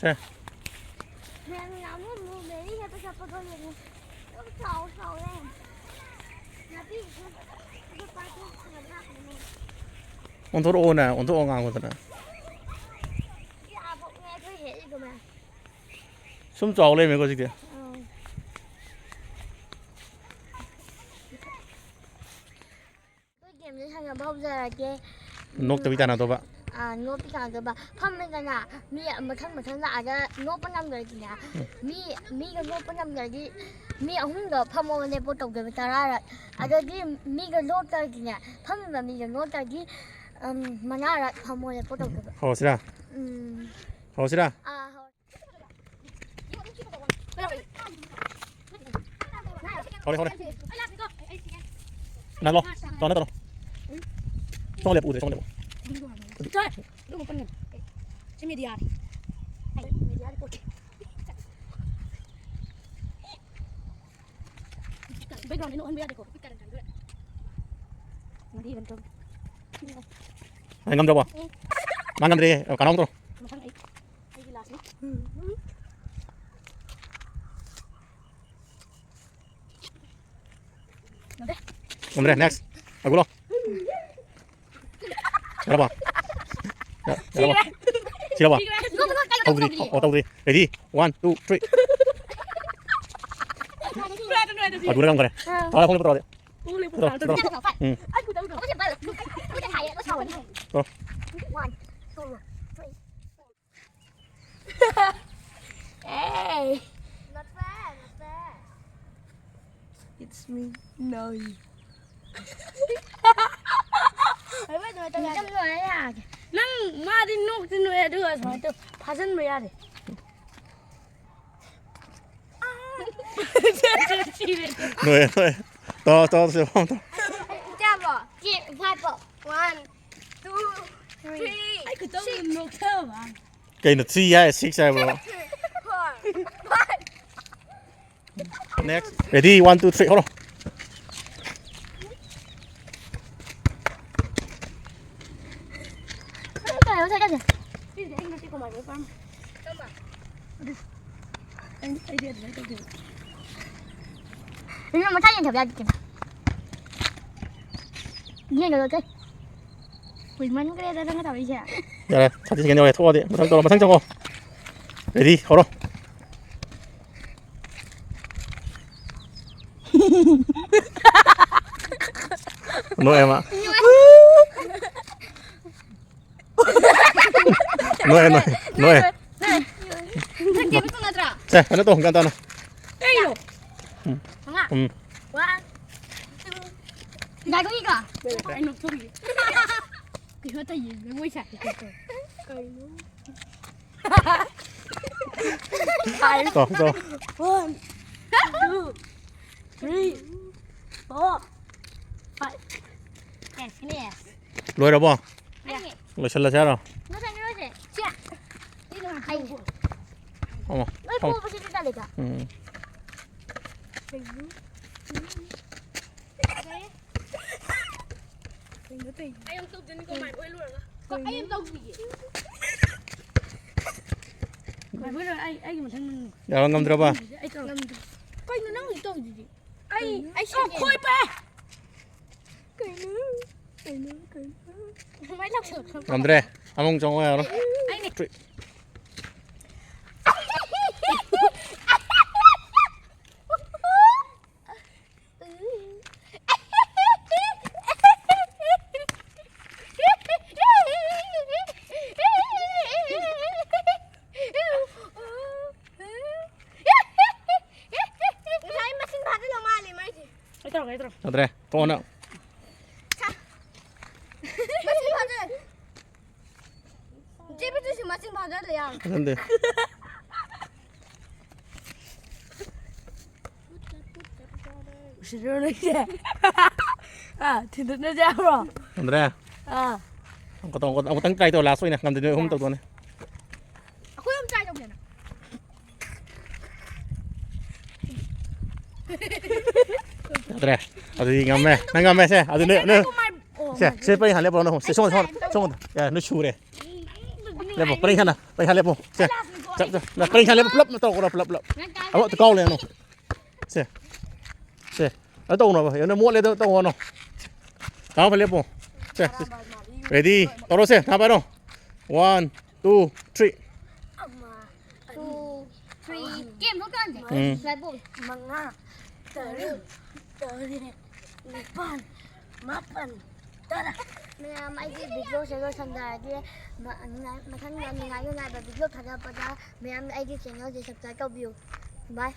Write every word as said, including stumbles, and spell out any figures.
ꯑꯦ꯫ ꯑꯣꯟꯊꯣꯔꯛꯑꯣꯅꯦ, ꯑꯣꯟꯊꯣꯛꯑꯣ ꯉꯥꯡꯉꯨꯗꯅ꯫ ꯁꯨꯝ ꯆꯥꯎ ꯂꯩꯔꯝꯃꯦꯀꯣ ꯍꯧꯖꯤꯛꯇꯤ꯫ ꯑꯩꯈꯣꯏ ꯒꯦꯝꯁꯦ ꯁꯥꯟꯅꯕ ꯍꯧꯖꯔꯒꯦ꯫ ꯅꯣꯛꯇꯕꯤ ꯇꯥꯟꯅꯗꯧꯕ꯫ ꯑꯥ, ꯅꯣꯛꯄꯤ ꯇꯥꯟꯅꯗꯧꯕ꯫ ꯐꯝꯃꯦꯗꯅ, ꯃꯤ ꯃꯊꯪ ꯃꯊꯪ ꯂꯥꯛꯑꯒ ꯅꯣꯛꯄ ꯉꯝꯗ꯭ꯔꯗꯤꯅꯦ, ꯎꯝ꯫ ꯃꯤ, ꯃꯤꯒ ꯅꯣꯛꯄ ꯉꯝꯗ꯭ꯔꯗꯤ ꯃꯤ ꯑꯍꯨꯝꯗꯣ ꯐꯝꯃꯣ ꯂꯦꯞꯄꯣ ꯇꯧꯗꯣꯏꯕ ꯇꯔꯥꯔꯛ꯫ ꯑꯗꯒꯤ ꯃꯤꯒ ꯅꯣꯛꯇ꯭ꯔꯗꯤꯅꯦ, ꯐꯝꯃꯤꯕ ꯃꯤꯒ ꯅꯣꯛꯇ꯭ꯔꯗꯤ, ꯎꯝ, ꯃꯉꯥꯔꯛ ꯐꯝꯃꯣ ꯂꯦꯞꯄꯣ ꯇꯧꯗꯣꯏꯕ꯫ ꯍꯧꯔꯁꯤꯔꯥ? ꯎꯝ꯫ ꯍꯧꯔꯁꯤꯔꯥ? ꯑꯥ, ꯍꯧꯔ-꯫ ꯍꯧꯔꯦ, ꯍꯧꯔꯦ꯫ ꯅꯪꯂꯣ? ꯇꯧꯔꯣ, ꯇꯧꯔꯣ꯫ ꯁꯣꯝ ꯂꯦꯞꯄꯨ, ꯎꯗ꯭ꯔꯦ, ꯁꯣꯝ ꯂꯦꯞꯄꯨ꯫ ꯁꯤ ꯃꯦꯗꯤꯌꯥꯅꯤ꯫ Media report. ꯕꯦꯛꯒ꯭ꯔꯥꯎꯟꯗꯤ ꯅꯣꯛꯍꯟꯕ ꯌꯥꯗꯦꯀꯣ꯫ ꯃꯔꯤ ꯑꯗꯨꯝ ꯇꯧ꯫ ꯑꯩ ꯉꯝꯗ꯭ꯔꯕꯣ? ꯎꯝ꯫ ꯃꯥ ꯉꯝꯗ꯭ꯔꯦ꯫ ꯀꯅꯥ ꯇꯧꯔꯣ? ꯃꯊꯪ ꯑꯩ꯫ ꯑꯩꯒꯤ ꯂꯥꯁꯅꯤ꯫ ꯉꯝꯗꯦ꯫ ꯉꯝꯗ꯭ꯔꯦ, next꯫ ꯑꯒꯨꯂꯣ꯫ ꯌꯥꯔꯕꯣ? ꯌꯥ-, ꯌꯥꯔꯕꯣ? ꯁꯤꯔꯕꯣ? ꯁꯤꯔꯦ꯫ ꯇꯧꯗ꯭ꯔꯤ꯫ ꯑꯣ, ꯑꯣ, ꯇꯧꯗ꯭ꯔꯤ꯫ Ready? One, two, three꯫ ꯅꯨꯡꯉꯥꯏ, ꯅꯨꯡꯉꯥꯏ, ꯅꯨꯡꯉꯥꯏ꯫ ꯑꯒꯨꯂ ꯉꯝꯈ꯭ꯔꯦ꯫ ꯑꯥ꯫ ꯇꯔꯥ ꯐꯣꯡ ꯇꯧꯔꯛꯑꯣ꯫ ꯎ ꯂꯦꯞꯄꯨ ꯇꯧꯔꯣ, ꯇꯔꯥ꯫ ꯇꯧꯔꯣ꯫ ꯎꯝ꯫ ꯑꯩ ꯈꯨꯠꯇ ꯎꯗ꯭ꯔꯣ? ꯇꯧꯔꯣ꯫ One, two, three꯫ Hey! Not bad, not bad. It's me, Noy꯫ ꯅꯪ ꯃꯥꯗꯤ ꯅꯣꯛꯇꯤ ꯅꯣꯛꯑꯦ, ꯑꯗꯨꯒ ꯁꯨꯃꯥꯏꯅ ꯇꯧ, ꯐꯥꯖꯤꯟꯕ ꯌꯥꯗꯦ꯫ ꯅꯣꯛꯑꯦ, ꯅꯣꯛꯑꯦ꯫ ꯇꯧꯔꯣ, ꯇꯧꯔꯣ, ꯇꯧꯔꯣ, ꯇꯧꯔꯣ꯫ ꯀꯌꯥꯕꯣ? ꯐꯥꯏꯚ꯫ One, two, three, ꯑꯩ ꯈꯨꯇꯧꯗꯨ six꯫ ꯅꯣꯛꯊꯕ꯫ ꯀꯩꯅꯣ three ꯍꯥꯏ, six ꯍꯥꯏꯕ꯭ꯔꯣ? Four, five꯫ Next. Ready? One, two, three, ꯍꯧꯔꯣ꯫ ꯁꯤꯗꯤ ꯑꯩ ꯅꯠꯇꯦꯀꯣ, ꯃꯥꯏꯕ ꯄꯥꯝꯃꯦ꯫ ꯀꯝꯕ? ꯑꯩ, ꯑꯩꯗꯤ ꯑꯗꯨꯃꯥꯏꯅ ꯇꯧꯗꯦꯕ꯫ ꯏꯕꯦꯝꯃ, ꯃꯆꯥ ꯌꯦꯟꯊꯕ ꯌꯥꯗꯦ ꯀꯩꯅꯣ꯫ ꯌꯦꯟꯒꯗꯣ ꯀꯩ? ꯀꯨꯏꯃꯟꯈ꯭ꯔꯦꯗ ꯅꯪꯒ ꯇꯧꯔꯤꯁꯦ꯫ ꯌꯥꯔꯦ, thirty second ꯌꯧꯔꯦ, ꯊꯣꯛꯑꯗꯤ꯫ ꯃꯊꯪ ꯇꯧꯔꯣ, ꯃꯊꯪ ꯆꯪꯉꯣ꯫ Ready, ꯍꯧꯔꯣ꯫ ꯅꯣꯛꯑꯦ ꯃꯥ꯫ ꯅꯣꯛꯑꯦ, ꯅꯣꯛꯑꯦ, ꯅꯣꯛꯑꯦ꯫ ꯅꯪ ꯀꯦꯕ ꯇꯧ ꯅꯠꯇ꯭ꯔꯣ? ꯁꯦ, ꯀꯩꯅꯣ ꯇꯧ, ꯒ꯭ꯌꯥꯟ ꯇꯥꯅ꯫ ꯀꯩꯅꯣ? ꯎꯝ꯫ ꯃꯉꯥ꯫ ꯎꯝ꯫ One, two, ꯉꯥꯏꯈꯣ, ꯏꯀꯣ꯫ ꯑꯩ ꯅꯣꯛꯊꯣꯛꯈꯤꯒꯦ꯫ ꯀꯩꯅꯣ ꯇꯧꯔꯤꯁꯦ, ꯖꯒꯣꯏ ꯁꯥꯏ꯫ ꯀꯩꯅꯣ? ꯇꯧ, ꯇꯧ꯫ One, two, three, four, five. ꯑꯦ, ꯁꯤꯅꯦ꯫ ꯂꯣꯏꯔꯕꯣ? ꯌꯥ꯫ ꯂꯣꯏꯁꯤꯜꯂꯁꯦ ꯍꯥꯏꯔꯣ? ꯉꯁꯥꯏꯒꯤꯔꯣꯁꯦ? ꯁꯦ꯫ ꯁꯤ ꯅꯨꯡꯉꯥꯏꯇꯦ꯫ ꯑꯃ꯫ ꯂꯣꯏ ꯄꯣꯕꯁꯤꯗꯤ ꯇꯜꯂꯤꯗ꯫ ꯎꯝ꯫ ꯀꯩꯅꯣ? ꯀꯩꯅꯣ ꯇꯧꯔꯤꯁꯦ? ꯑꯩ ꯑꯃꯨꯛ ꯇꯧꯗꯣꯏꯅꯤꯀꯣ, ꯃꯥꯏ ꯍꯣꯏ ꯂꯣꯏꯔꯒ꯫ ꯀꯣ-, ꯑꯩ ꯑꯃꯨꯛ ꯇꯧꯈꯤꯒꯦ꯫ ꯃꯥꯏ ꯍꯣꯏ ꯂꯣꯏꯔꯒ ꯑꯩ, ꯑꯩꯒꯤ ꯃꯊꯪ ꯅꯪ꯫ ꯌꯥꯕ ꯉꯝꯗ꯭ꯔꯕ? ꯑꯩ ꯇꯧ-, ꯉꯝꯗ꯭ꯔꯦ꯫ ꯀꯩꯅꯣ ꯅꯪ ꯍꯧꯖꯤꯛ ꯇꯧꯔꯤꯗꯨꯗꯤ? ꯑꯩ, ꯑꯩ ꯑꯣ, ꯁꯦꯝꯃꯦ꯫ ꯈꯣꯏ ꯄꯥꯏ꯫ ꯀꯩꯅꯣ? ꯀꯩꯅꯣ? ꯀꯩꯅꯣ? ꯃꯥꯏ ꯂꯥꯎꯁꯜꯂꯛꯄ꯭ꯔꯣ? ꯉꯝꯗ꯭ꯔꯦ꯫ ꯑꯃꯨꯛ ꯆꯪꯉꯣ ꯌꯥꯔꯣꯏ꯫ ꯑꯩꯅꯦ꯫ ꯇ꯭ꯔꯤ-, ꯉꯁꯥꯏ ꯃꯁꯤꯡ ꯐꯥꯖꯤꯜꯂ ꯃꯥꯜꯂꯦ ꯃꯥꯏꯁꯦ꯫ ꯑꯩ ꯇꯧꯔꯒꯦ, ꯑꯩ ꯇꯧꯔꯒꯦ꯫ ꯌꯥꯗ꯭ꯔꯦ꯫ ꯇꯣꯛꯑꯣ ꯅꯪ꯫ ꯁꯥ-, ꯃꯁꯤꯡ ꯐꯥꯖꯤꯜ-, ꯖꯦ ꯄꯤ ꯇꯨꯁꯨ ꯃꯁꯤꯡ ꯐꯥꯖꯤꯜꯂꯦ ꯌꯥꯝ꯫ ꯐꯥꯖꯤꯟꯗꯦ꯫ ꯎꯁꯤꯠꯇ꯭ꯔꯣ ꯅꯪꯁꯦ? ꯑꯥ, ꯊꯤꯟꯗꯠꯅꯁꯦ ꯍꯥꯏꯕ꯭ꯔꯣ? ꯉꯝꯗ꯭ꯔꯦ? ꯑꯥ꯫ ꯑꯃꯨꯛꯀ ꯇꯧ-, ꯑꯃꯨꯛꯀ-, ꯑꯃꯨꯛꯇꯪ try ꯇꯧ, last ꯑꯣꯏꯅ꯫ ꯉꯝꯗ꯭ꯔꯗꯤ ꯅꯣꯏ ꯑꯍꯨꯝ ꯇꯧꯗꯣꯏꯅꯦ꯫ ꯑꯩꯈꯣꯏ ꯑꯍꯨꯝ try ꯇꯧꯒꯦꯅ꯫ ꯌꯥꯗ꯭ꯔꯦ꯫ ꯑꯗꯨꯗꯤ ꯉꯝꯃꯦ꯫ ꯅꯪ ꯉꯝꯃꯦ, ꯁꯦ꯫ ꯑꯗꯨ ꯅꯣꯏ, ꯅꯣꯏ-, ꯑꯣ, ꯁꯦ, ꯃꯥꯏ ꯁꯦ, ꯄꯔꯦꯡ ꯍꯥꯟꯅ ꯂꯦꯞꯄꯣ, ꯅꯪ꯫ ꯁꯦ, ꯁꯣꯝꯗ, ꯁꯣꯝꯗ, ꯁꯣꯝꯗ꯫ ꯌꯥꯔꯦ, ꯅꯣꯏ ꯁꯨꯔꯦ꯫ ꯂꯦꯞꯄꯣ, ꯄꯔꯦꯡ ꯍꯥꯟꯅ, ꯄꯔꯦꯡ ꯍꯥꯟꯅ ꯂꯦꯞꯄꯣ꯫ ꯁꯦ꯫ ꯆꯞ ꯆꯞ ꯅ ꯄꯔꯦꯡ ꯁꯥ ꯂꯦꯞꯄ ꯄꯨꯂꯞ ꯇꯧꯔꯛꯑꯣ ꯄꯨꯂꯞ ꯄꯨꯂꯞ ꯑꯃ ꯀꯥꯎ ꯂꯩꯔꯅꯨ ꯁꯦ ꯁꯦ ꯑꯗꯨ ꯇꯧꯅꯕ ꯌꯦꯡꯉꯣ ꯃꯣꯠꯂꯦ ꯑꯗꯨ ꯇꯧꯒꯅꯣ ꯇꯥꯎ ꯐ ꯂꯦꯞꯄꯣ ꯁꯦ ready ꯇꯧꯔꯣꯁꯦ ꯊꯥ ꯄꯥꯏꯔꯣ one two three ꯑꯃ ꯑꯅꯤ ꯇꯨ ꯊ꯭ꯔꯤ ꯀꯦꯝ ꯊꯣꯛꯀꯥꯟꯁꯦ ꯎꯝ ꯂꯥꯏꯕꯣꯛ ꯃꯉꯥ ꯇꯔꯨꯛ ꯇꯔꯦꯠ ꯅꯤꯄꯥꯜ ꯃꯥꯄꯜ ꯇꯔꯥ ꯃꯌꯥꯝ ꯑꯩꯒꯤ ꯚꯤꯗꯤꯑꯣꯁꯦ ꯂꯣꯏꯁꯟꯖꯔꯗꯤ ꯃ- ꯅꯨꯡꯉꯥꯏ- ꯃꯊꯪꯗ ꯅꯨꯡꯉꯥꯏ ꯅꯨꯡꯉꯥꯏꯕ ꯚꯤꯗꯤꯑꯣ ꯊꯥꯒꯠꯂꯛꯄꯗ ꯃꯌꯥꯝ ꯑꯩꯒꯤ ꯆꯦꯅꯦꯜꯁꯦ ꯁꯕꯁꯀ꯭ꯔꯥꯏꯕ ꯇꯧꯕꯤꯌꯨ ꯕꯥꯏ